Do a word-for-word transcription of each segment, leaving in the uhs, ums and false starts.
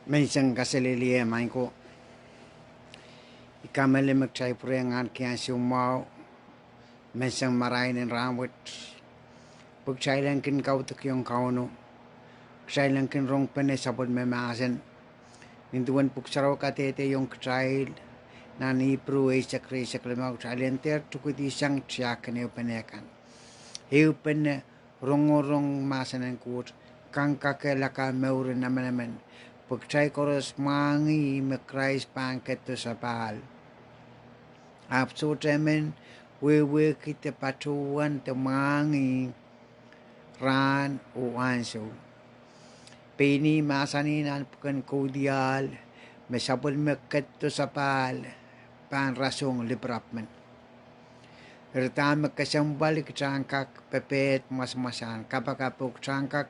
Menseng kaselehlie maing ko. I kamehlele me kitail pwurehng ahneki ansou mwahu menseng marain en rahnwet, pwe kitail en kin kaudokiong Kauno, kitail en kin rongpene sapwellime mahsen. Nin duwen Pwuhk Sarawi kadehdehiong kitail nan Ipru eisek, ire eisek limau, kitail en dehr tukudi sang tiahk en ehupene kan. Ehupene, rongorong mahsen en Koht, kangkakehlaka mour en emenemen, pwe kitail koaros mwahngih me Krais pahn ketido sapahl. Ahpw sohte emen wehwehki de patohwan de mwahngih rahn oh ansou. Pein ih mahsanih nan pwuken Kaudiahl me sapwellime ketido sapahl pahn rasehng lipirap men. Eri dahme kesempwal, kitail en kak pepehd mwasamwasahn kapakap oh kitail en kak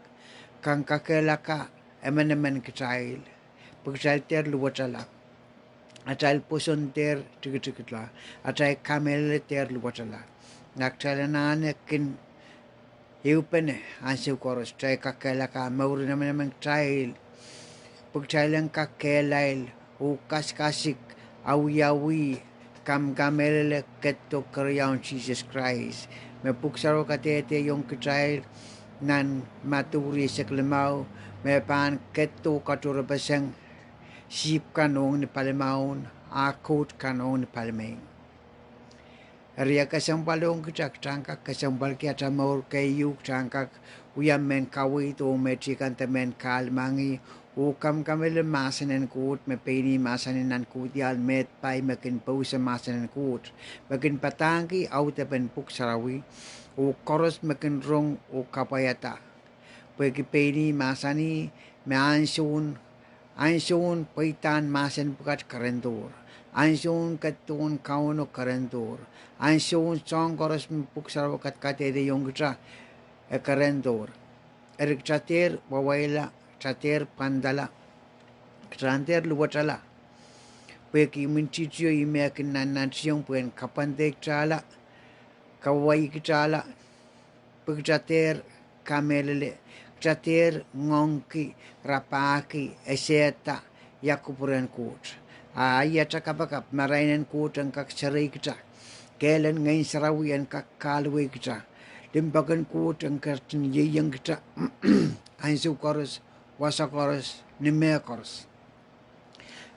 kangkakehlaka emenemen kitail, pwe kitail dehr luwetala, atail pwoson dehr tikitikla, atail kamehlele dehr luwetala. A kitail anahne kin ehupene ansou koaros, kitail kak kehlaka mour en emenemen kitail, pwe kitail en kak kehlail oh kasikasik, awiawi, kamkamehlele ketido keriaun Sises Krais, me Pwuhk Sarawi kadehdehiong kitail nan Madiu ire eisek limau, me pahn ketido katohrepeseng sihpw kan ong ni palimaun, a kout kan ong ni palimeing. Eri e kesempwal ong kitail, kitail en kak kesempwalki atail mour keieu, kitail en kak wia mehn kaweid oh me teikan de mehn kahlemengih, oh kamkamehlele mahsen en Koht me pein ih mahsanih nan Kaudiahl me pai me kin pouse mahsen en Koht, me kin padahngki audepen Pwuhk Sarawi, oh koaros me kin rong oh kapwaiada. Pwehki pein ih mahsanih me ansoun, ansoun pweidahn mahsen pwukat kerendohr, ansoun ketidohn Kauno kerendohr, ansoun soahng koaros me Pwuhk Sarawi kadehdehiong kitail e kerendohr. Eri kitail dehr wawaila, kitail dehr pwandala, kitail dehr luwetala, pwehki imwintihtio ih me kin nannantiong pwehn kapwandei kitailla, kawai kitailla, pwe kitail dehr kamehlele, kitail dehr ngoangki, rapahki, esehda ia kupwuren Koht. A iei atail kapakap, marain en Koht en kak serei kitail, kehl en Ngehn Sarawi en kak kahluwei kitail, limpoak en Koht en ketin ieiang kitail ansou koaros, wasa koaros, ni mehkoaros.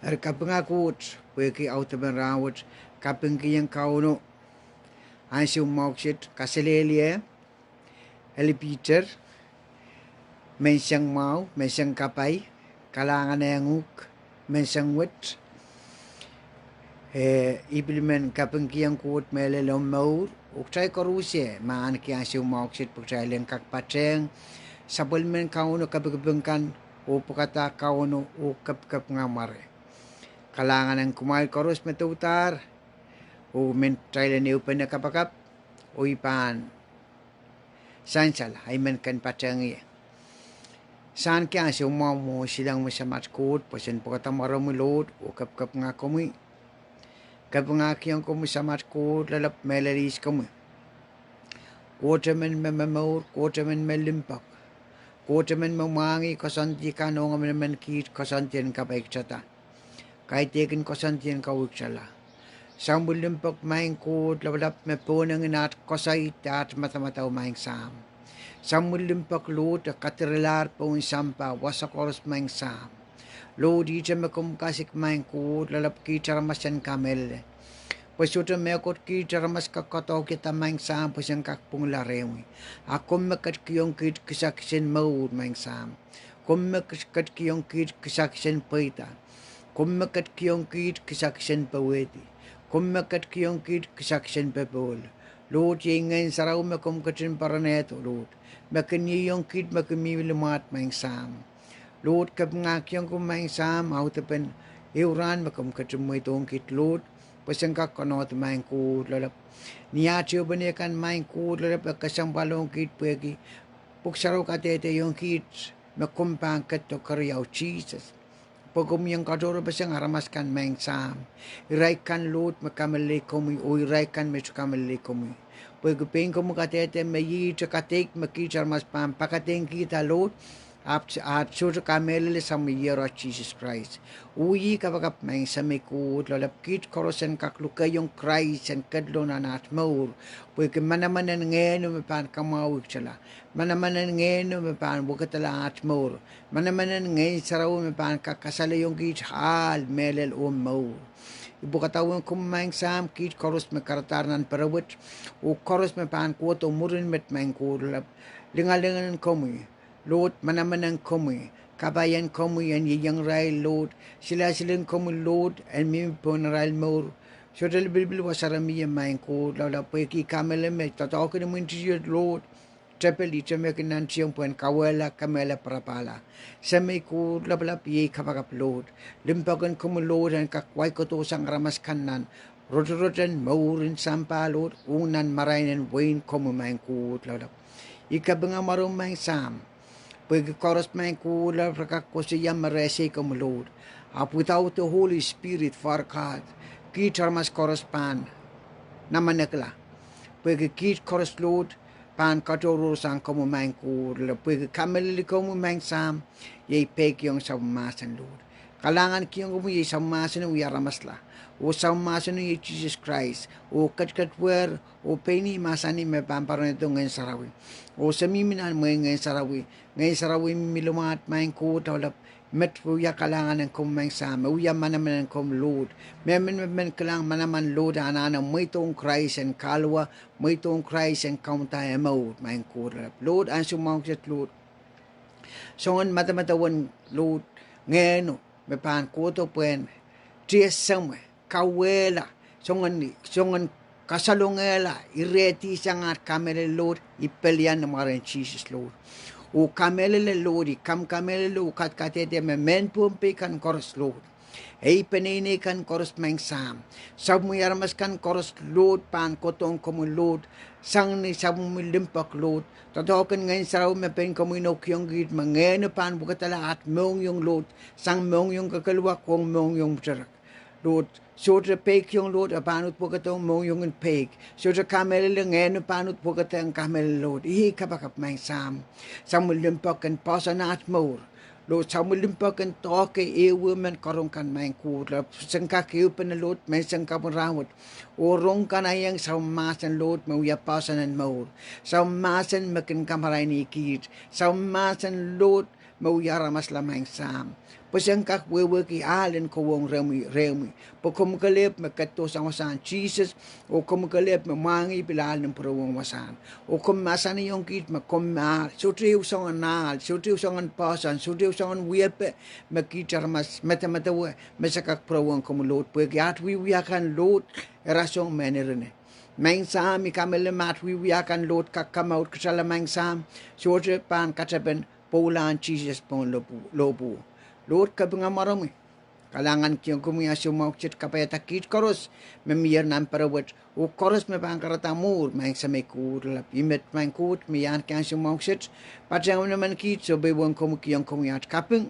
Eri kapinga Koht pwehki audepen rahnwet, kapingkihong Kauno ansou mwahu kiset, kaselehlie, Eli Peter, menseng mwahu, menseng kapai, kalahngan ong uhk, menseng wet, eh, I pil men kapingkihong Koht mehlel omw mour, oh kitail koaruhsie me ahneki ansou mwahu kiset pwe kitail en kak patehng sapwellimen Kauno kepikipik kan, oh pwukada Kauno oh kepikipik kan mware. Kalahngan ong kumwail koaros me doudahr, oh men kitail en ehupene kapakap, oh I pahn sansal, I men kin patehng ie. Sahneki ansou mwahu mwohn silangin Samat Koht, pwe sen pwukada mwaromwi Lord, oh kepikipik kan komwi. Kapingahkiong komwi Samat Koht, lelepw mehlel ihs komwi. Koht emen me momour, Koht emen me limpoak. Koht emen me mwahngih koasoandi kan ong emenemen kiht, koasoandi en kapaikitada, kaidehkin koasoandi en kaweikitala. Samwil limpoak maing Koht lapalap me pohnengin aht koasoi de aht madamadau maing Sahm. Samwil limpoak Lord e kadirelahr pohn sampah wasa koaros maing Sahm. Lord, ihte me komw kasik maing Koht lapalap kiht aramas en kamehlele, pwe sohte mehkot kiht aramas kak doadoahkihda maing Sahm pwe sen kak pwungla rehmwi. A komw me ketikihong kiht kisakis en mour maing Sahm. Komw me kes-, ketikihong kiht kisakis en pweida. Komw me ketikihong kiht kisakis en powehdi. Komw me ketikihong kiht kisakis en popohl. Lord, iei Ngehn Sarawi me komw ketin poaronehdo Lord, me kin ieiang kiht me kin mihmi limwahd maing Sahm. Lord, kapingahkiong komwi maing Sahm audepen ehu rahn me komw ketin mweidohng kiht Lord, pwe sen kak konehdi maing Koht lapalap. Ni aht ehupene kan maing Koht lapalap e kesempwal ong kiht pwehki Pwuhk Sarawi kadehdehiong kiht me komw pahn ketido keriau Sises, pwe komw iang katohrepeseng aramas kan maing Sahm. Irail kan Lord me kamehlelei komwi oh irail kan me sohte kamehlelei komwi. Pwehki pein komwi kadehde me iei ihte kadeik me kiht aramas pahn pakadehngkihda Lord, Ahpw, ahpw sohte kamehlele Sahm Iehros Sises Krais. Oh ih kapakap Maing Semei Koht Lapalap, kiht koaros en kak lukehiong Krais en ketlong nan aht mour. Pwehki manaman en Ngehno me pahn kamwahwihtala. Manaman en Ngehno me pahn wekidala aht mour. Manaman en Ngehn Sarawi me pahn kak kasalehiong kiht ahl, mehlel oh mour. I pwukadahng komwi Maing Sahm, kiht koaros me karadahr nan pere wet, oh koaros me pahn kohdo mwurin met Maing Koht Lapalap. Lingalingan en komwi Lord, manaman en komwi, kapai en komwi en ieiang irail Lord, silasil en komwi Lord, en mihmi pohn irail mour. Sohte lipilipil wasa re mie Maing Koht Lapalap, pwehki kamehlele me doadoahk en imwintihti Lord, tepil ihte me kin nantihong pwehn kawehla, kemehla, parapahla. Semei Koht Lapalap, iei kapakap Lord. Limpoak en komwi Lord en kak waikodohsang aramas kan nan rotorot en mour en sampah Lord, oh nan marain en wehin komwi Maing Koht Lapalap. I kapinga mwaromwi Maing Sahm, pwehki koaros Maing Koht Lapalap re kak koasoia me re ese komwi Lord. Ahpw without the Holy Spirit, Father God, kiht aramas koaros pahn namanekla. Pwehki kiht koaros Lord pahn katohrohrsang komwi Maing Koht Lapalap. Pwehki kamehlele komwi Maing Sahm, iei peikiong sapwellimomwi mahsen Lord. Kalahngan kihong komwi iei sapwellimomwi mahsen oh aramasla. Oh sapwellimomwi mahsen iei Sises Krais. Oh ketiketwer, oh pein ih mahsanih me pahn poaronehdo Ngehn Sarawi. Oh se mihmi nan mwehin Ngehn Sarawi. Ngehn Sarawi mihmi limwahd Maing Koht Lapalap. Met me wia kalahngan en komwi Maing Sahm, me wia manaman en komwi Lord. Mehmen me men kilang manaman Lord anahne mweidohng Krais en kahluwa, mweidohng Krais en kaunda eh mour Maing Koht Lapalap. Lord, ansou mwahu kiset Lord, soangen medemedewe Lord, Ngehno me pahn kohdo pwehn tiahk semwe, kawehla, soangen, soangen kasalongehla, irehdihsang aht kamehlele Lord, I pelian ni mwaren Sises Lord. Oh kamehlele Lord, I kamkamehlele oh kadkadehde me mehn Pohnpei kan koaros Lord, ei peneinei kan koaros Maing Sahm, sapwellimomwi aramas kan koaros Lord pahn kohdohng komwi Lord, sang ni sapwellimomwi limpoak Lord, doadoahk en Ngehn Sarawi me pein komwi inoukihong kiht me Ngehno pahn wekidala aht mohngiong Lord, sang mohngiong kekeluwak ong mohngiong mwuterek Lord. Sohte peikiong Lord e pahn uhd wekidong mohngiong en peik. Sohte kamehlele Ngehno pahn uhd wekidong kamehlele Lord. Iei kapakap Maing Sahm, sapwellimomwi limpoak en poahsoan aht mour Lord, sapwellimomwi limpoak en doahke ehu ehu mehn karonge kan Maing Koht Lapalap, sen kak ehupene Lord, menseng kapw en rahnwet. Oh rong kanaieng sapwellimomwi mahsen Lord me wia poahsoan en mour, sapwellimomwi mahsen me kin kamaraini kiht, sapwellimomwi mahsen Lord me wia aramasla Maing Sahm, pwe sen kak wehwehki ahl en kowohng rehmwi, rehmwi. Pwe komwi kelehpw me ketidohsang wasahn Sises, oh komwi kelehpw me mwahngih pil ahl ni pwurowong wasahn. Oh komw mahsanihong kiht me komw ahl, sohte ehu soangen ahl, sohte ehu soangen poahsoan, sohte ehu soangen wiepe me kiht aramas medemedewe me se kak pwurowong komwi Lord, pwehki aht wiewia kan Lord e rasehng mehn irine. Maing Sahm, I kamehlele me aht wiewia kan Lord kak kamour kitailla Maing Sahm, sohte pahn katepen pwoulahn Sises pohn lohpwuo, lohpwuo. Lord, kapinga mwaromwi. Kalahngan kihong komwi ansou mwahu kiset kapaiada kiht koaros me mier nan pere wet, oh koaros me pahn karada mwuhr Maing Semei Koht Lapalap. Ih met Maing Koht me I ahneki ansou mwahu kiset, patehng emenemen kiht, sohpeiwen komwi, kihong komwi aht kaping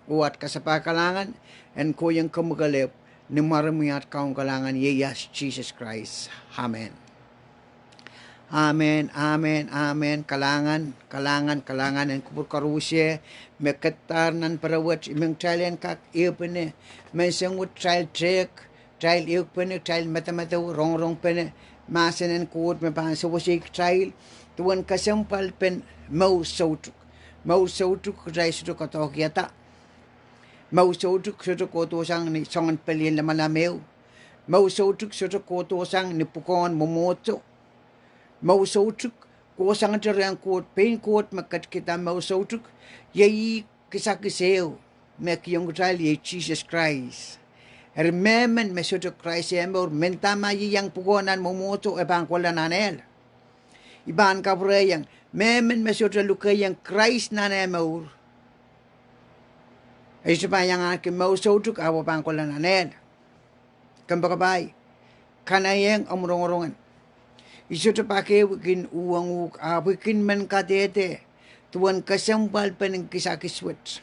oh aht kasapahl kalahngan en kohieng komwi kelehpw, ni mwaromwi aht Kaun Kalahngan ieias Sises Krais. Amen. Amen, amen, amen. Kalahngan, kalahngan, kalahngan en kupwur koaruhsie me ketidahr nan pere wet, I men kitail en kak ehupene menseng wet, kitail tehk, kitail ehukpene, kitail medemedewe, rongorongpene mahsen en Koht me pahn sewesei kitail duwen kesempwalpen mour soutuk. Mour soutuk kitail sohte doadoahkiada. Mour soutuk sohte kohdohsang ni soangen pelien lamalam ehu. Mour soutuk sohte kohdohsang ni pwukoahn mwomwohdiso. Mour soutuk kohsangete rehn Koht, pein Koht me ketikihda mour soutuk. Iei kisakis ehu me kihong kitail iei Sises Krais. Eri mehmen me sohte Krais eh mour, mendahte ma e iang pwukoa nan mwomwohdiso, e pahn kohla nan ehl. I pahn kapwurehiong, mehmen me sohte lukehiong Krais nan eh mour, e sohte pahn iang ahneki mour soutuk, ahpw e pahn kohla nan ehl. Kompoakepahi, kanaieng omw rongorongen. I sohte pak ehu I kin uhwong uhk, ahpw I kin men kadehde duwen kesempwalpen kisakis wet.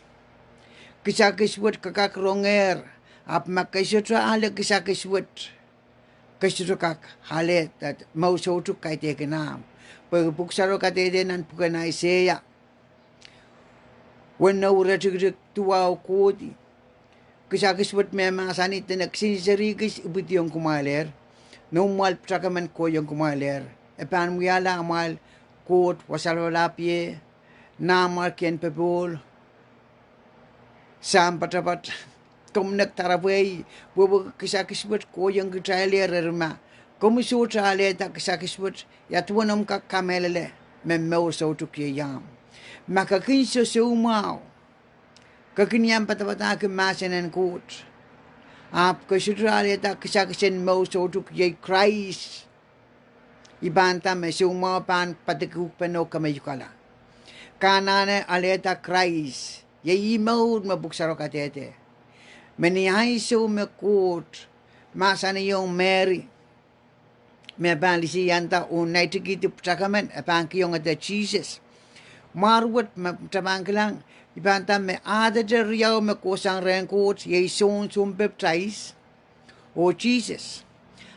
Kisakis wet ke kak rongehr, ahpw ma ke sohte ale kisakis wet, ke sohte kak ale mour soutuk kaidehkin ahmw. Pwe pwuhk sarawio kadehde nan pwuken Aiseia Weneu iretikitik duwau kohdi. Kisakis wet me mahsanih, dene kisin seri kis ipwidiong kumwailehr, noumwail pwutakamen kohiong kumwailehr. E pahn wiahla amwail Koht Wasa Lapalahpie, Nanmwarkien Popohl, Sahm Poatopoat. Komw nek doaropwe, wehwehki kisakis wet kohiong kitailehr. Eri ma komw sohte alehda kisakis wet, ia duwen omw kak kamehlele me mour soutuk ieiamw? Ma ke kin sosoumwahu, ke kin iang padapadahki mahsen en Koht, ahpw ke sohte alehda kisakis en mour soutuk iei Krais, I pahn nda me soumwahu pahn padikihukpene oh kemeiukala. Ke anahne alehda Krais, iei ih mour me Pwuhk Sarawio kadehde. Me ni ansou me Koht mahsanihong Mery me pahn liseianda oh naitikihdi pwutakamen, e pahn kihong ede Sises. Mwahr wet me kitail pahn kilang, I pahn nda me ahd riau me kohsang rehn Koht, iei Sohn Sounpapidais oh Sises.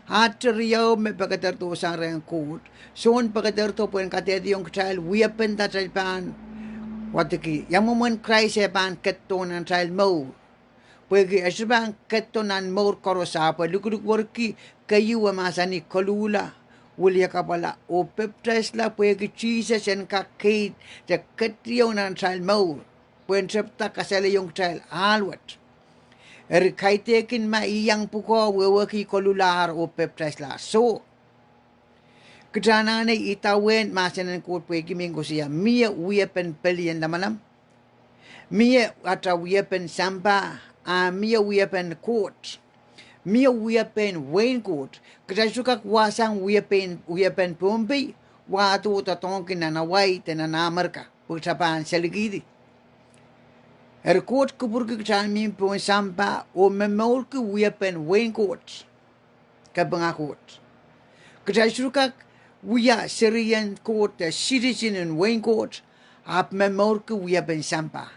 Ahd riau me pekederdo sang rehn Koht. Sohn pekederdo pwehn kadehdehiong kitail wiepen atail pahn wadek. Ia mwomwen Krais eh pahn ketido nan atail mour? Pwehki e sohte pahn ketido nan mour koaros, ahpw e lukulukwerki keieu, e mahsanih koluhla, wiliakapwala oh papidaisla pwehki Sises en kak keid de ketido nan atail mour, pwehn tepda kasalehiong kitail ahl wet. Eri kaidehkin ma I iang pwukoa, wehwehki I koluhlahr oh papidaislahr. Soh, kitail anahne idawehn mahsen en Koht pwehki I men koasoia, mie wiepen pelien lamalam, mie atail wiepen sampah, a mie wiepen Koht, mie wiepen wehin Koht. Kitail sohte kak wahsang wiepen, wiepen Pohnpei, wahdo doadoahngki nan Hawaii de nan Amerika pwe kitail pahn selikihdi. Eri Koht kupwurki kitail mihmi pohn sampah oh momourki wiepen wehin Koht. Kapinga Koht. Kitail sohte kak wia serien Koht de citizen en wehin Koht, ahpw momourki wiepen sampah.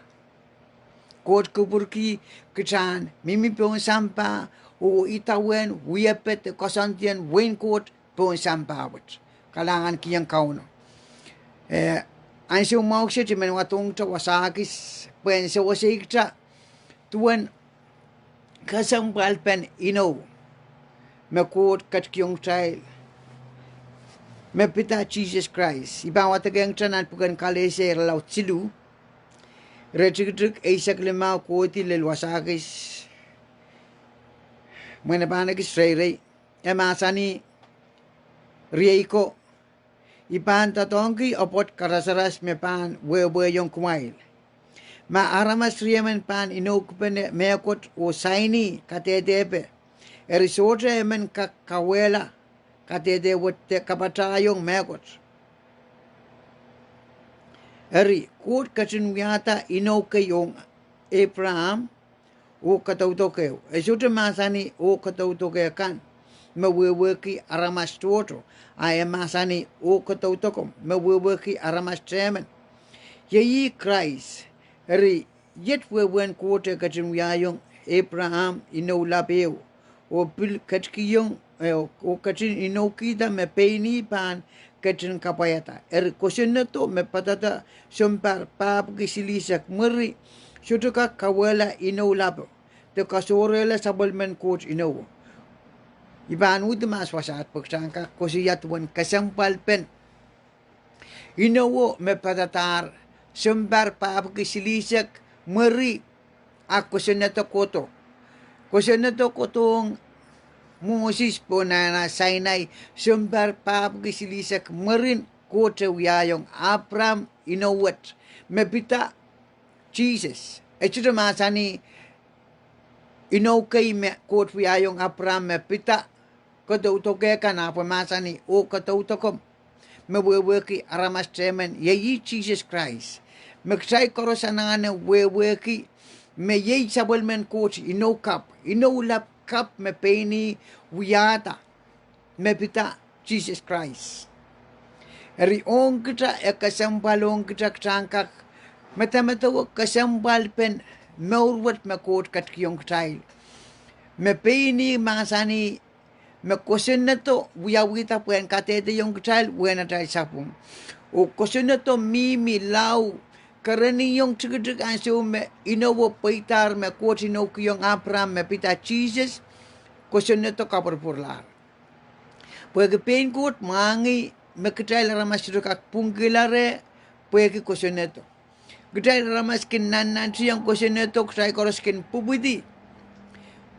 Koht kupwurki kitail mihmi pohn sampah oh idawehn wiepe de koasoandien wehin Koht pohn sampah wet. Kalahngan kihong Kauno. Eh, ansou mwahu kiset I men wadohngete wasa kis pwehn sewesei kitail duwen kesempwalpen inou me Koht ketikihong kitail me pida Sises Krais. I pahn wadekehng kitail nan pwuken Kalesia irelaud siluh, iretikitik eisek limau kohdi lel wasa kis, mwein e pahn ekis reirei. E mahsanih, Riei ko, I pahn doadoahngki apwoat karasaras me pahn wehwehkiong kumwail. Ma aramas riemen pahn inoukipene mehkot oh saini kadehdepe, eri sohte emen kak kawehla kadehde wet de kapatahiong mehkot. Eri Koht ketin wiahda inou kei ong Apraam oh kadaudokehu. E sohte mahsanih oh kadaudoke kan me wehwehki aramas tohto, a e mahsanih oh kadaudokomw me wehwehki aramas tehmen. Iei ih Krais. Eri iet wehwehn Koht e ketin wiahiong Apraam inou lap ehu, oh pil ketikihong, eh, oh ketin inoukihda me pein ih pahn ketin kapwaiada. Eri kosonnedo me padahda sounpar pahpwiki silihsek mwuri sohte kak kawehla inou lapo de kasohrehla sapwellimen Koht inouwo. I pahn uhdi mahs wasaht pwe kitail en kak koasoia duwen kesempwalpen inouwo me padahdahr sounpar pahpwiki silihsek mwuri, a kosonnedo kohdo. Kosonnedo kohdohng Moses pohn Sainai sounpar pahpwiki silihsek mwurin Koht e wiahiong Apraam inou wet me pida Sises. E sohte mahsanih inou kei me Koht wiahiong Apraam me pida kadaudoke kan, ahpw e mahsanih oh kadaudokomw me wehwehki aramas tehmen, iei ih Sises Krais. Me kitail koaros anahne wehwehki me iei sapwellimen Koht inou kapw, inou lap kapw me pein ih wiahda me pida Sises Krais. Eri ong kitail, e kesempwal ong kitail, kitail en kak medemedewe kesempwalpen mour wet me Koht ketikihong kitail, me pein ih mahsanih me kosonnedo wiawihda pwehn kadehdehiong kitail uwen atail sapwung. Oh kosonnedo mihmi lao kereniong tikitik ansou me inowo pweidahr me Koht inoukihong Apraam me pida Sises, kosonnedo kapwurpwurlahr. Pwehki pein Koht mwahngih me kitail aramas sohte kak pwungkihla reh pwehki kosonnedo. Kitail aramas kin nannantihong kosonnedo, kitail koaros kin pwupwidi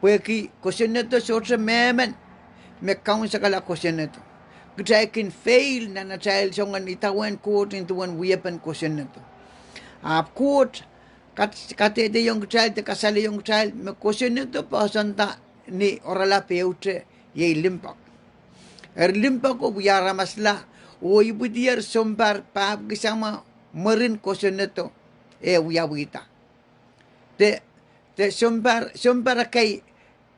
pwehki kosonnedo sohte mehmen me kaunsekala kosonnedo. Kitail kin fail nan atail soangen idawehn Koht nin duwen wiepen kosonnedo. Ahpw Koht kadehdehiong kitail de kasalehiong kitail me kosonnedo poahsoanda ni oaralap ehute, iei limpoak. Eri limpoako wia aramasla, oh ipwidier sounpar pahpwiki samwa mwurin kosonnedo eh wiawihda. De, de sounpar, sounpar ekei,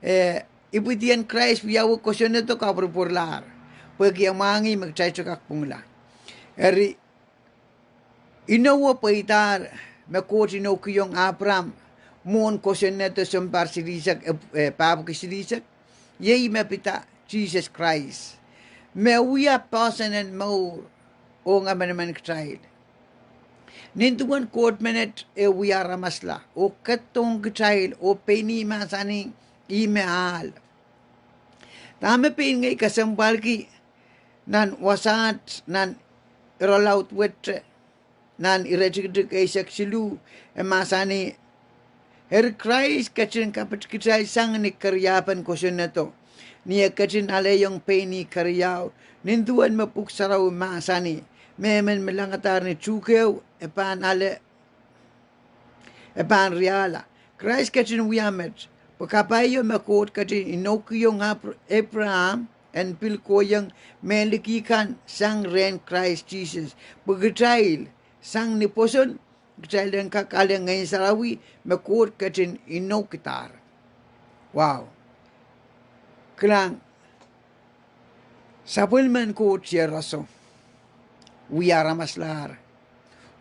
eh, ipwidien Krais wiawi kosonnedo kapwurpwurlahr, pwehki e mwahngih me kitail sohte kak pwungla. Eri inowo pweidahr me Koht inoukihong Apraam mwohn kosonnedo sounpar silihsek, eh, pahpwiki silihsek, iei me pida Sises Krais, me wia poahsoan en mour ong emenemen kitail. Nin duwen Koht menet e wia aramasla oh ketidohng kitail oh pein ih mahsanih ih me ahl. Dahme pein ngehi kesempwalki nan wasaht nan irelaud wet, nan iretikitik eisek siluh, e mahsanih, eri Krais ketin kapit kitail sang ni keriahpen kosonnedo, ni e ketin alehiong pein ih keriau, nin duwen me Pwuhk Sarawi mahsanih, mehmen me langadahr ni tuhkeo, e pahn ale e pahn riahla. Krais ketin wia met, pwe kapaio me Koht ketin inoukihong Apraam en pil kohieng mehn liki kan sang rehn Krais Sises, pwe kitail, sang ni pwoson, kitail en kak ale Ngehn Sarawi me Koht ketin inoukidahr. Wow. Kilang, sapwellimen Koht iehroso, wia aramaslahr,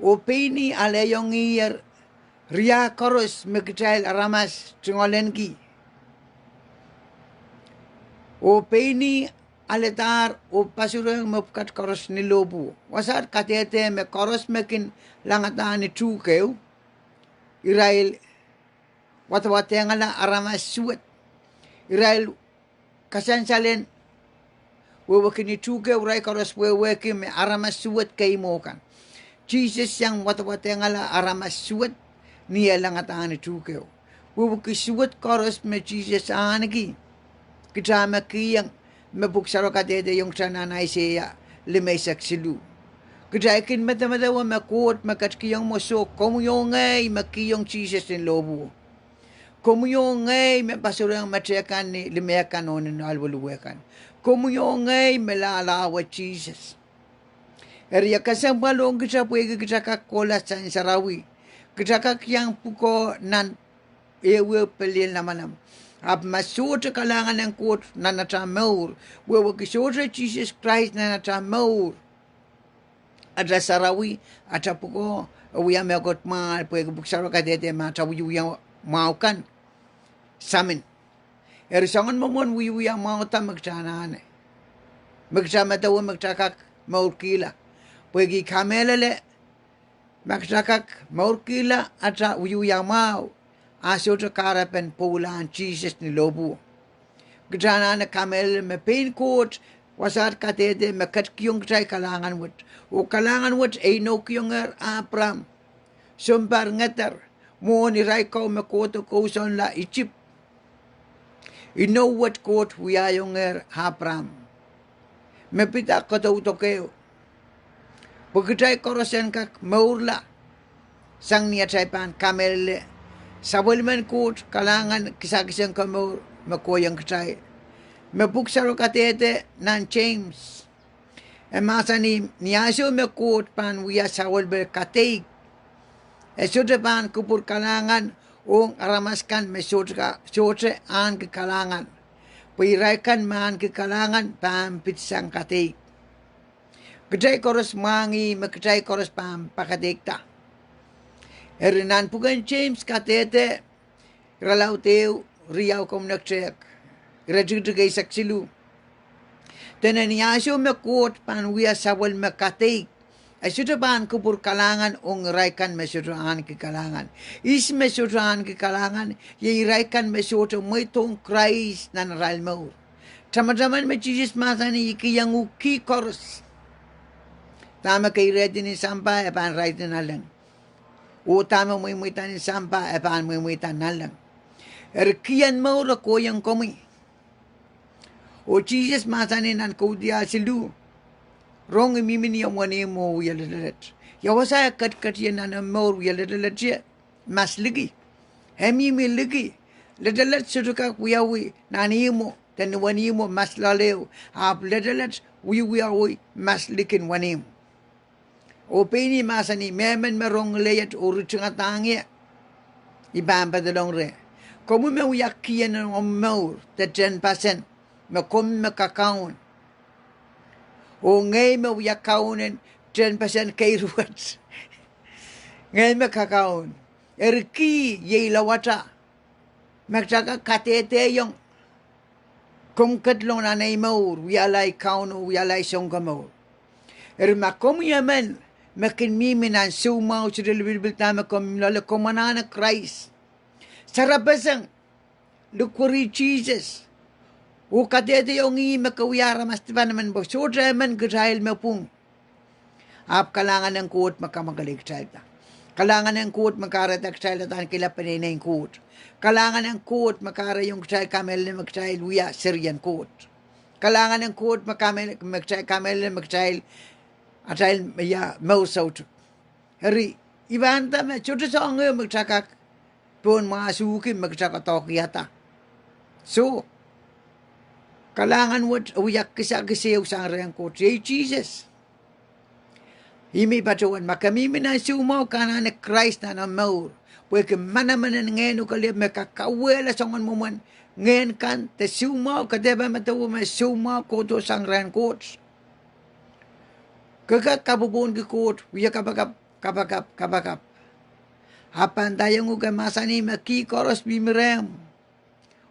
oh pein ih alehiong ih riah koaros me kitail aramas tungoalenki. Oh pein ih aledahr oh pasurehiong mepwukat koaros ni lohpwuo. Wasaht kadehde me koaros me kin langadahr ni tuhkeo, irail wadawadengala aramas suwed. Irail kasansalen wehwehki ni tuhkeo, irail koaros wehwehki me aramas suwed kei mwo kan. Sises iang wadawadengala aramas suwed ni eh langadahr ni tuhkeo. Wehwehki suwed koaros me Sises ahneki, kitail me kihong, me Pwuhk Sarawi kadehdehiong kitail nan Aiseia limeisek siluh. Kitail kin medemedewe me Koht me ketikihong mwo soh, komwi oh ngehi me kihong Sises ni lohpwuo. Komwi oh ngehi me pasurehiong meteikan ni limeikan oh ni aluweluwe kan. Komwi oh ngehi me lahlahwe Sises. Eri e kesempwal ong kitail pwehki kitail kak kohla sansarawi. Kitail kak iang pwukoa nan ehuehu pelien lamalam. Ahpw ma sohte kalahngan en Koht nan atail mour, wehwehki sohte Sises Krais nan atail mour, atail sarawi, atail pwukoa, e wia mehkot mwahl, pwehki Pwuhk Sarawi kadehde me atail wiewia mwahu kan samin. Eri soangen mwomwen wiewia mwahu da me kitail anahne, me kitail medewe me kitail kak mourkihla. Pwehki kamehlele, ma kitail kak mourkihla atail wiewia mwahu, a sohte kahrepen pwoulahn Sises ni lohpwuo. Kitail anahne kamehlele me pein Koht wasaht kadehde me ketikihong kitail kalahngan wet. Oh kalahngan wet e inoukiongehr Apraam sounpar ngeder, mwohn irail ko me kohdo kousoanla Isip. Inou wet Koht wiaiongehr Apraam me pida kadaudokehu, pwe kitail koaros en kak mourla sang ni atail pahn kamehlele sapwellimen Koht kalahngan kisakis en komour me kohieng kitail. Me Pwuhk Sarawi kadehde nan James, e mahsanih, ni ansou me Koht pahn wia sapwellime kadeik, e sohte pahn kupwur kalahngan ong aramas kan me sohte ka-, sohte ahneki kalahngan. Pwe irail kan me ahneki kalahngan pahn pitsang kadeik. Kitail koaros mwahngih me kitail koaros pahn pakadeikada. Eri nan pwuken James kadehde, irelaud ehu, riau komw nektehk, iretikitik eisek siluh. Dene ni ansou me Koht pahn wia sapwellime kadeik, E sohte pahn kupwur kalahngan ong irail kan me sohte ahneki kalahngan. Ihs me sohte ahneki kalahngan? Iei irail kan me sohte mweidohng Krais nan arail mour. Tamataman me Sises mahsanih, I kihong uhk kih koaros. Dahme keirehdi nin sampah, e pahn irairdi nanleng. Oh dahme mweimweida nin sampah, e pahn mweimweida nanleng. Eri kihong mour e kohiong komwi. Oh Sises mahsanih nan Kaudiahl siluh, rong I mihmi ni omw wenihmwo oh wia letelet. Ia wasa e ketiket ie nan omw mour? Wia letelet, mas liki. E mihmi liki. Letelet sohte kak wiawi nan ihmwo, de ni wenihmwo mas loal ehu. Ahpw letelet wiewiawi mas likin wenihmw. Oh pein ih mahsanih, mehmen me rong ngileiet oh ritingadahng ie, I pahn pedolong reh. Komwi me wia kien en omw mour, de tehnpasen, me komwi me kakaun. Oh ngehi me wia kaun en tehnpasen keiru wet. Ngehi me kakaun. Eri kih iei lawata me kitail kak kadehdehiong komw ketlong nan ei mour, wiahla ei Kaun oh wiahla ei Sounkomour. Eri ma komwi emen me kin mihmi nan soumwahu, sohte lipilipil dahme komw mih loale, komw anahne Krais. Sarapeseng, likwerih Sises, oh kadehdehiong ih me kawia aramas dipan emen, pwe sohte emen kitail me pwung. Ahpw kalahngan en Koht me kamwakelei kitailda. Kalahngan en Koht me kahrehda kitail uhdahn kihla peneineien Koht. Kalahngan en Koht me kahrehiong kitail kamehlele me kitail wia serien Koht. Kalahngan en Koht me kamehl-, me kitail kamehlele me kitail, atail me ia, mour soutuk. Eri, I pahn nda me sohte soahng ehu me kitail kak pohn mwahsuhki me kitail doadoahkiada. Soh, kalahngan wet e wia kisakis ehu sang rehn Koht, iei Sises. Ih me I patohwan, ma ke mihmi nan soumwahu, ke anahne Krais nan omw mour. Pwehki manaman en ngehn ukelep me kak kauwehla soangen mwomwen ngehn kan de soumwahu, ke dehr medewe me soumwahu kohdo sang rehn Koht. Ke kak kapwopwohnki Koht, wia kapakap, kapakap, kapakap. Ahpw pahn ndaiong uhk, e mahsanih me kih koaros mihmi rehmw.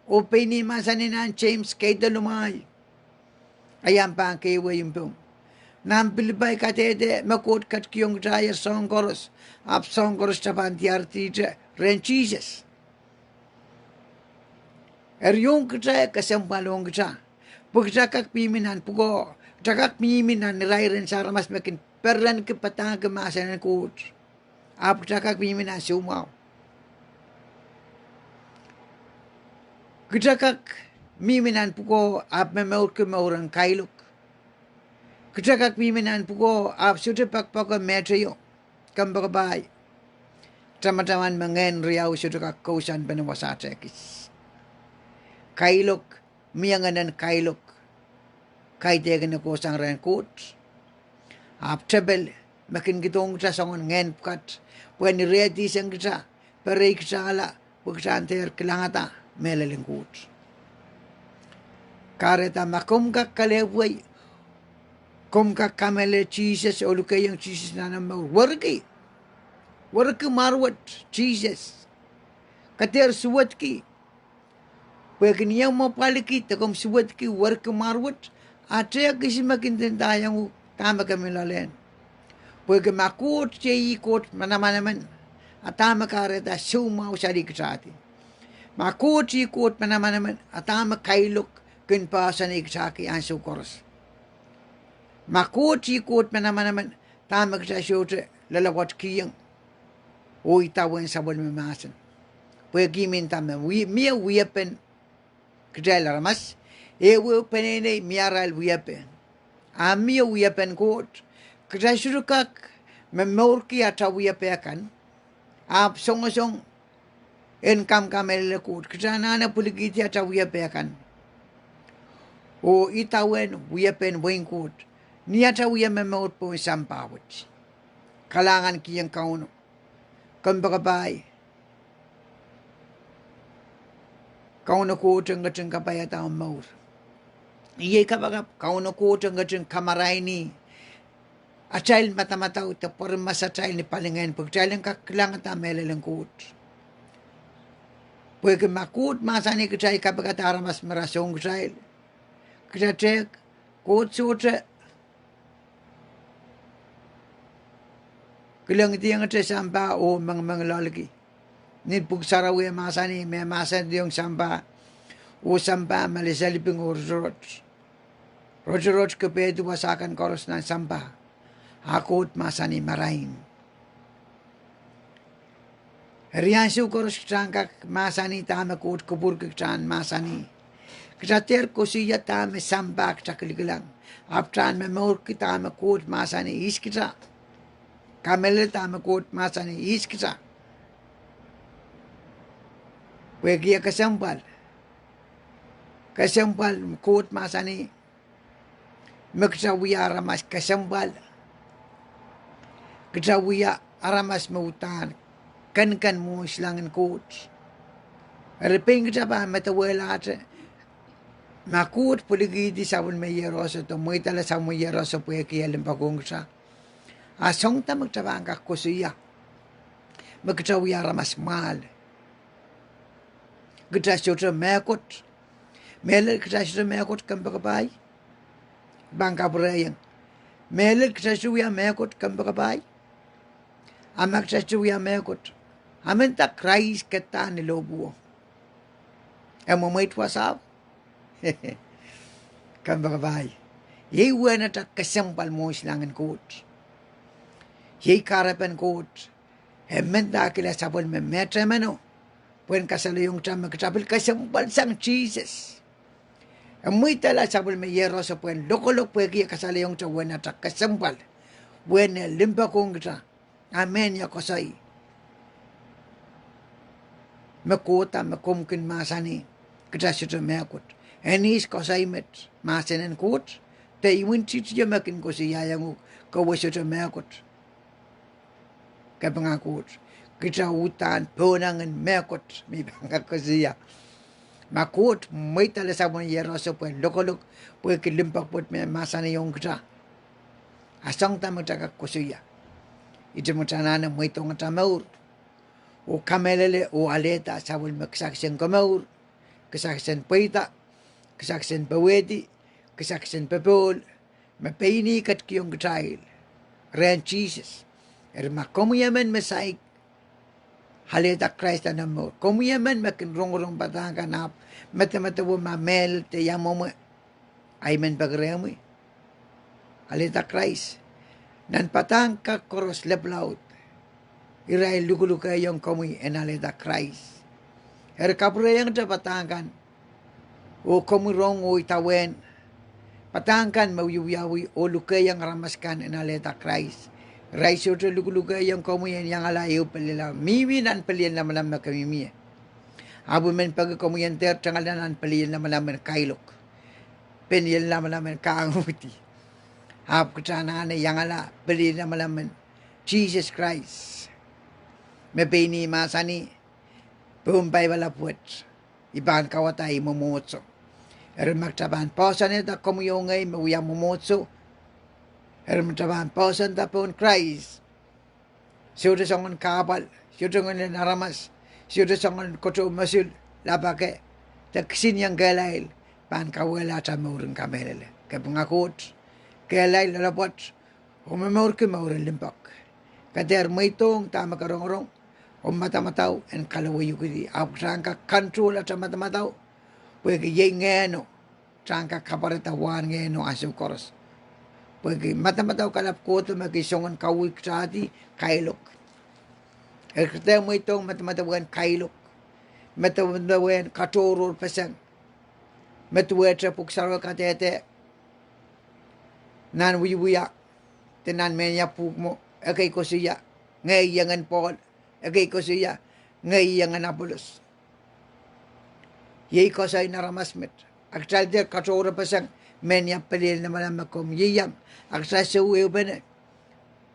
Oh pein ih mahsanih nan Seims, keide lumwail, a I ahpw pahn keiwei mpomw. Nan Pilipai, kadehde me Koht ketikihong kitailehr soahng koaros, ahpw soahng koaros kitail pahn diaredihte rehn Sises. Eri ong kitail, kesempwal ong kitail. Pwe kitail kak mihmi nan pwukoa, kitail kak mihmi nan irair en aramas me kin perenki padahngki mahsen en Koht. Ahpw kitail kak mihmi nan soumwahu. Kitail kak mihmi nan pwukoa ahpw momourki mour en kailok. Kitail kak mihmi nan pwukoa ahpw sohte poakepoake mehteio. Kompoakepahi, tamataman me ngehn riau sohte kak kousoanpene wasa tehkis. Kailok, mie ngehnen kailok, kaidehk en kohsang rehn Koht. Ahpw tepel, me kin kihdohng kitail soangen ngehn pwukat, pwe ni rehdihsang kitail, perei kitailla, pwe kitail en dehr kilangada mehlel en Koht. Kahrehda ma komw kak kelehpw wei, komw kak kamehlele Sises oh lukehiong Sises nan omw mour, werki. Werki mwahr wet Sises. Ke dehr suwedki. Pwehki ni omw apwaliki de komw suwedki, werki mwahr wet, a tehkis me kin ndaiong uhk dahme ke mih loalehn. Pwehki ma Koht iei ih Koht manaman emen, a dahme kahrehda soumwahu sali kitahdi? Ma Koht ih Koht manaman emen, a dahme kailok kin poahsoanehkitahki ansou koaros? Ma Koht ih Koht manaman emen, dahme kitail sohte loaloapwoatkihong oh idawehn sapwellime mahsen? Pwehki I men nda me wie, mie wiepen kitail aramas, ehuehu peneinei mie arail wiepe. A mie wiepen Koht. Kitail sohte kak momourki atail wiepe kan, ahpw songosong en kamkamehlele Koht. Kitail anahne pwilikihdi atail wiepe kan oh idawehn wiepen wehin Koht ni atail wie momour pohn sampah wet. Kalahngankihong Kauno. Kompoakepahi, Kauno Koht en ketin kapaiada omw mour. Iei kapakap, Kauno Koht en ketin kamaraini atail madamadau de pwarimwasatail ni palingehn pwe kitail en kak kilangada mehlel en Koht. Pwehki ma Koht mahsanih kitail kapikada aramas me rasehng kitail, kitail tehk, Koht sohte kilengdiengete sampah oh mengimengiloalki. Ni Pwuhk Sarawi e mahsanih me mahsanihong sampah, oh sampah me liseliping oh rotorot. Rotorot kepehdi wasa kan koaros nan sampah. A Koht mahsanih marain. Eri ansou koaros kitail en kak mahsanih dahme Koht kupwurki kitail en mahsanih. Kitail dehr koasoia dahme sampah kitail kilikilang. Ahpw kitail en momourki dahme Koht mahsanih ihs kitail. Kamehlele dahme Koht mahsanih ihs kitail. Pwehki e kesempwal. Kesempwal, Koht mahsanih me kitail wia aramas kesempwal. Kitail wia aramas me uhdahn kenken mwohn silangin Koht. Eri pein kitail pahn medewehlahte ma Koht pwilikihdi sapwellime Iehroso de mweidala sapwellime Iehroso pwehki e limpoak ong kitail, a soangen dahme kitail pahn kak koasoia, me kitail wia aramas mwahl. Kitail sohte mehkot. Mehlel kitail sohte mehkot, kompoakepahi. Pahn kapwurehiong, mehlel kitail sohte wia mehkot, kompoakepahi. A ma kitail sohte wia mehkot, a menda Krais kehda ni lohpwuo? E mwemweid wasao? Kompoakepahi. Iei uwen atail kesempwal mwohn silangin Koht. Iei kahrepen Koht. E mendahkihla sapwellime mehte meno pwehn kasalehiong kitail me kitail pil kesempwal sang Sises. E mweidala sapwellime Iehroso pwehn lokolok pwehki e kasalehiong kitail uwen atail kesempwal, uwen e limpoak ong kitail. A mehn ia koasoi me kohda me komw kin mahsanih kitail sohte mehkot? En ihs koasoi met, mahsen en Koht? De imwintihtio me kin koasoiaiong uhk ke sohte mehkot? Kapinga Koht, kitail uhdahn pohnangin mehkot me I pahn kak koasoia. Ma Koht mweidala sapwellime Iehroso pwehn lokolok pwehki limpoak pwoat me mahsanihong kitail, a soangen dahme kitail kak koasoia? Ihte me kitail anahne mweidohng atail mour oh kamehlele oh alehda sapwellime kisakis en komour, kisakis en pweida, kisakis en powehdi, kisakis en popohl, me pein ih ketikihong kitail rehn Sises. Eri ma komwi emen me saik alehda Krais nan omw mour, komwi emen me kin rongorong padahk kan ahpw medemedewe ma mehlel de ia mwomwe, a I men peki rehmwi, alehda Krais. Nan padahk kan koaros lepwalaud, irail lukelukehiong komwi en alehda Krais. Eri kapwurehiongete padahk kan, oh komwi rong oh idawehn padahk kan me wiewiawi oh lukehiong aramas kan en alehda Krais. Irail sohte lukelukehiong komwi en iangala ehu pelien lamalam, mihmi nan pelien lamalam me ke mihmi ie. Ahpw I men peki komwi en dehr tengala nan pelien lamalam en kailok, pelien lamalam en kahng uhdi. Ahpw kitail anahne iangala pelien lamalam en Sises Krais, me pein ih mahsanih pohn Paipa lapwet, I pahn kauwada ei mwomwohdiso. Eri ma kitail pahn poahsoanehda komwi oh ngehi me wia mwomwohdiso, eri ma kitail pahn poahsoanda pohn Krais, sohte soangen kahpwal, sohte ngehnen aramas, sohte soangen kotou mosul, lapake, de kisinieng kehlail pahn kauwehla atail mour en kamehlele. Kapinga Koht, kehlail loalopwoat, oh momourki mour en limpoak. Ke dehr mweidohng dahme ke rongorong, oh madamadau en kaloweiukidi, ahpw kitail en kak control atail madamadau, pwehki iei ngehno. Kitail en kak kapwarehda wahn ngehno ansou koaros, pwehki madamadau kalap kohdo me kin soangen kauwih kitaildi, kailok. Eri ke dehr mweidohng madamadau en kailok, madamadau en katohrohrpeseng, me duwehte Pwuhk Sarawi kadehde nan wiewia de nan mehnia pwuhk mwo. Ekei koasoia, ngehi iengen Pohl. Ekei koasoia, ngehi iengen Apolos. Iei koasoi en aramas met. A kitail dehr katohrohrpeseng mehnia pelien lamalam me komw ieiang, a kitail sou ehupene,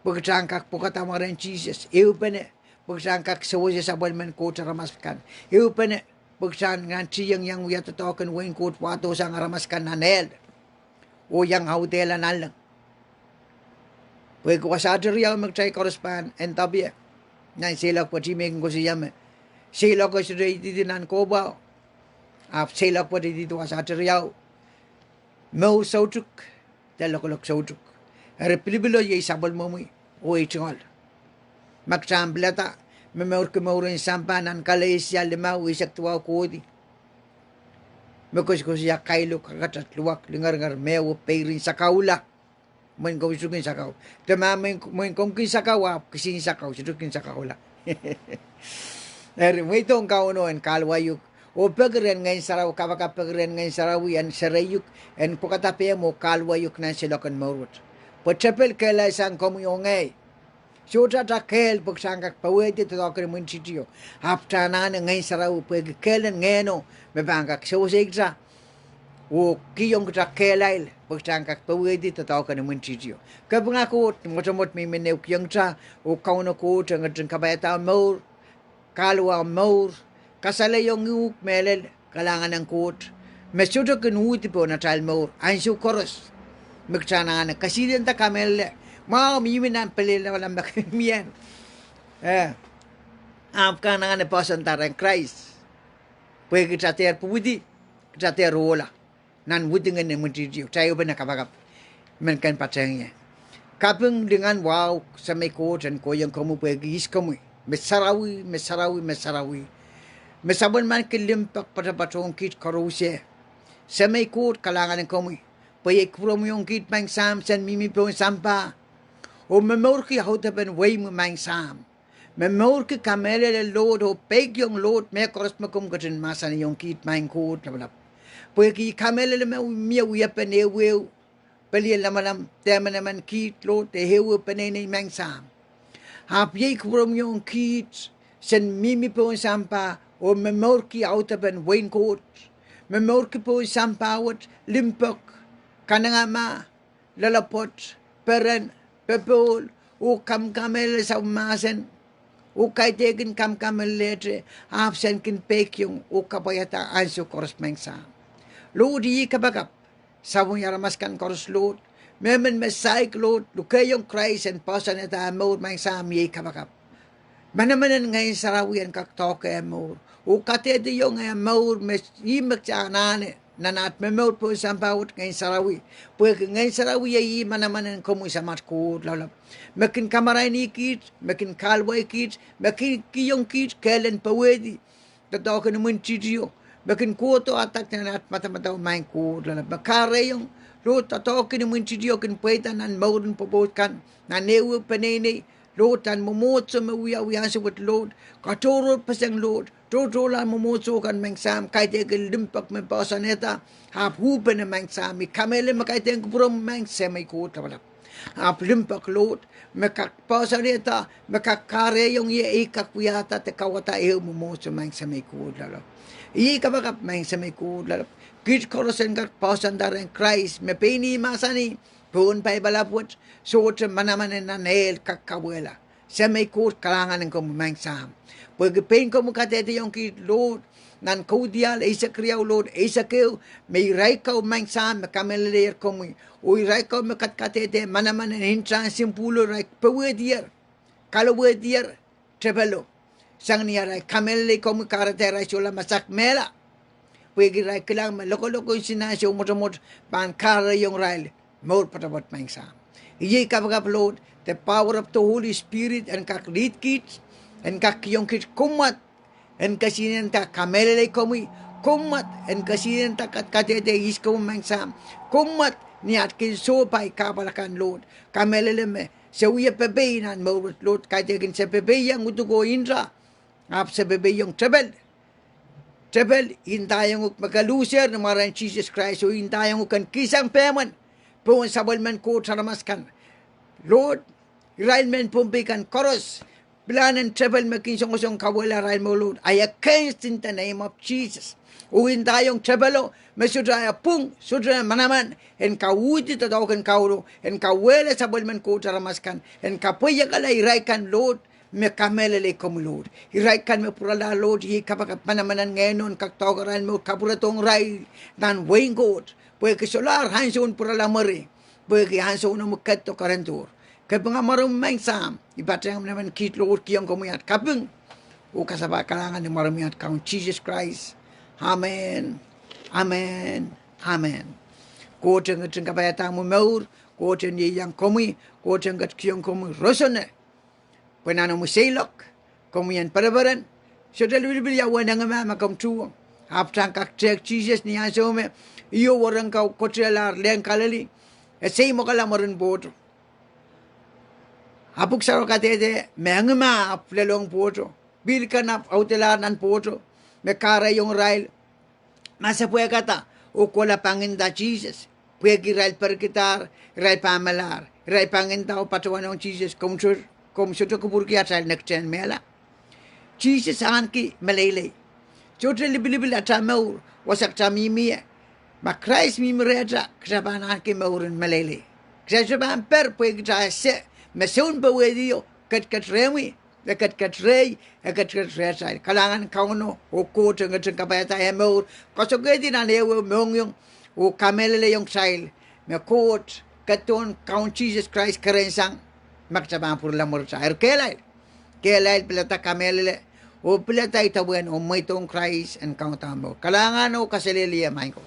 pwe kitail en kak pwukada mwaren Sises, ehupene, pwe kitail en kak sewese sapwellimen Koht aramas kan, ehupene, pwe kitail en kak tihieng iang wia doadoahk en wehin Koht wahdohsang aramas kan nan ehl oh iang audehla nanleng. Pwehki wasa teriau me kitail koaros pahn en tapie nan seiloak pwoat, I men kin koasoia me seiloako sohte ididi nan kohpwao, ahpw seiloak pwoat ididi wasa teriau. Mour soutuk, de lokolok soutuk. Eri pilipilo iei sapwellimomwi oh ei tungoal. Ma kitail pilada, me mourki mouren sampah nan Kalesia limau, eisek duwau kohdi. Me koasokoasoia kailok, kakatat, luwak, lingeringer, mehwo, peirin, sakaula. Mwein komw sohte kin sakau. De ma mwein, mwein komw kin sakau, ahpw kisin sakau, sohte kin sakaula. Eri, mweidohng Kauno en kahluwa uhk. Oh peki rehn Ngehn Sarawi, kapakap peki rehn Ngehn Sarawi en serei uhk, en pwekada pehm oh kahluwa uhk nan seiloak en mour wet. Pwe tepel kehlail sang komwi oh ngehi. Sohte ata kehl pwe kitail en kak powehdi doadoahk en imwintihtio. Ahpw kitail anahne Ngehn Sarawi pwehki kehl en Ngehno me pahn kak sewese kita oh kihong kita kehlail pwe kitail en kak powehdi doadoahk en imwintihtio. Kapinga Koht ni mwotomwot me I men ehukihong kita, oh Kauno Koht en ketin kapaiada mour, kahluwa mour, kasalehiong uhk mehlel, kalahngan en Koht, me sohte kin uhdi pohn atail mour ansou koaros. Me kitail anahne kesihnenda kamehlele, mwahu mihmi nan pelien lamalam me kin mie. Eh, ahpw kitail anahne poahsoanda rehn Krais. Pwehki kita dehr pwupwudi, kita dehr ohla nan wudingen imwintihtio, kitail ehupene kapakap. Men ken patehng ie. Kaping, lingan, wahu, Semei Koht en kohieng komwi pwehki ihs komwi. Me sarawi, me sarawi, me sarawi. Me sapwellimaniki limpoak poatopoat ong kiht koaros. Semei Koht, kalahngan en komwi pwe iei kupwuromwi ong kiht Maing Sahm, sen mihmi pohn sampah oh momourki audepen weimwi Maing Sahm. Me mourki kamehlele Lord oh peikiong Lord mehkoaros me komw ketin mahsanihong kiht Maing Koht Lapalap. Pwehki I kamehlele me mie wiepen ehuehu, pelien lamalam, de emenemen kiht Lord, de ehuehu peneinei Maing Sahm. Ahpw iei kupwuromwi ong kiht, sen mihmi pohn sampah oh momourki audepen wehin Koht. Momourki pohn sampah wet limpoak, kanengamah, loalopwoat, peren, popohl, oh kamkamehlele sapwmahsen, oh kaidehkin kamkamehlelehte, ahpw sen kin peikiong oh kapwaiada ansou koaros Maing Sahm. Lord, iei kapakap, sapwung aramas kan koaros Lord, mehmen me saik Lord, lukehiong Krais en poahsoanehda eh mour Maing Sahm, iei kapakap. Manaman en Ngehn Sarawi en kak doahke eh mour oh kadehdehiong eh mour me ih me kitail anahne nan at momour pohn sampah wet Ngehn Sarawi. Pwehki Ngehn Sarawi iei manaman en komwi Samat Koht Lapalap, me kin kamarainihkiht, me kin kahluwaikiht, me kin kihong kiht kehl en powehdi doadoahk en imwintihtio, me kin kohdo adak nan at madamadau Maing Koht Lapalap, me kahrehiong Lord doadoahk en imwintihtio kin pweida nan mouren pwopwoud kan, nan ehuehu peneinei Lord, nan mwomwohdiso me wiawi ansou wet Lord, katohrohrpeseng Lord, tohtohlahng mwomwohdiso kan Maing Sahm, kaidehkin limpoak me poahsoanehda, ahpw uhpene Maing Sahm, I kamehlele me kaidehn kupwuromwi Maing Semei Koht Lapalap. Ahpw limpoak Lord, me kak poahsoanehda, me kak kahrehiong ie ei kak wiahda de kauwada ehu mwomwohdiso Maing Semei Koht Lapalap. Iei kapakap Maing Semei Koht Lapalap. Kiht koaros en kak poahsoanda rehn Krais, me pein ih mahsanih pohn Paipel ahpw wet, sohte manaman en nan ehl kak kauwehla. Semei Koht, kalahngan en komwi Maing Sahm, pwehki pein komwi kadehdehiong kiht Lord, nan Kaudiahl eisek riau Lord, eisek ehu, me irail ko Maing Sahm me kamehlelehier komwi, oh irail ko me kadkadehde manaman en ntahn sounpwulo, irail powehdier, kalowehdier tepelo, sang ni arail kamehlelei komwi, kahrehda irail solahr masak mehla, pwehki irail kilang me lokolok en sinansou mwotomwot pahn kahrehiong irail mour poatopoat Maing Sahm. Iei kapakap Lord, the power of the Holy Spirit en kak lead kiht, en kak kihong kiht kumwad, en kesihnenda kamehlelei komwi, kumwad, en kesihnenda kadkadehde ihs komwi Maing Sahm, kumwad, ni at kin sohpai kahpwal akan Lord, kamehlele me se wie pepei nan mour wet Lord, kaidehkin se pepeiong uduko inta, ahpw se pepeiong tepel, tepel, I ndaiong uhk me ke lusehr ni mwaren Sises Krais, oh I ndaiong uhk en kihsang pehmwen pohn sapwellimen Koht aramas kan Lord, irail mehn Pohnpei kan koaros, pilahn en tepel me kin songosong kauwehla arail mour Lord, I against in the name of Jesus. Oh I ndaiong tepelo me sohte eh pwung, sohte eh manaman, en kak uhdi doadoahk en Kauno, en kauwehla sapwellimen Koht aramas kan, en kapweiekala irail kan Lord, me kamehlelei komwi Lord. Irail kan me pwurala Lord, iei kapakap, manaman en Ngehno en kak doahke arail mour, kapwuredohng irail nan wehin Koht, pwehki solahr ansoun pwurala mwuri, pwehki ansoun omwi ketido kerendohr. Kapinga mwaromwi Maing Sahm, I patehng manaman kiht Lord, kihong komwi at kaping oh kasapahl, kalahngan ni mwaromwi at Kaun Sises Krais. Amen. Amen. Amen. Koht en ketin kapaiada omwi mour, Koht en ieiang komwi, Koht en ketikihong komwi roson. Pwe nan omw seiloak, komwi en pereperen. Sohte lipilipil ia uwen engimah me komw tuhwong. Ahpw kitail kak tehk Sises ni ansou me ih oh werenka kotehlahr lehn Kalili, e seimwokala mwurin pwohto. A pwuhk sarawio kadehde me engimah ahpw lelohng pwohto. Pihl kan ahpw audelahr nan pwohto, me kahrehiong irail ma se pwehkada oh kohla pangin nda Sises. Pwehki irail perkidahr, irail pahn melahr, irail pangin nda oh patohwanohng Sises, komw sohte kupwurki atail nektehn mehla. Sises ahneki meleilei. Sohte lipilipil atail mour, wasa kitail mihmi ie. Ma Krais mihmi rehtail, kitail pahn ahneki mouren meleilei. Kitail sohte pahn per pwehki kitail ese me sounpowehdio ketiket rehmwi, e ketiket rehi, e ketiket rehtail. Kalahngan Kauno oh Koht en ketin kapaiada eh mour, koasokohdi nan ehuehu mohngiong oh kamehlelehiong kitail me Koht ketin Kaun Sises Krais kerensang ma kitail pahn pwurala mwuritail. Eri kehlail, kehlail pilada kamehlele oh pilada idawehn oh mweidohng Krais en kaunda omw mour. Kalahngan oh kaselehlie maing ko.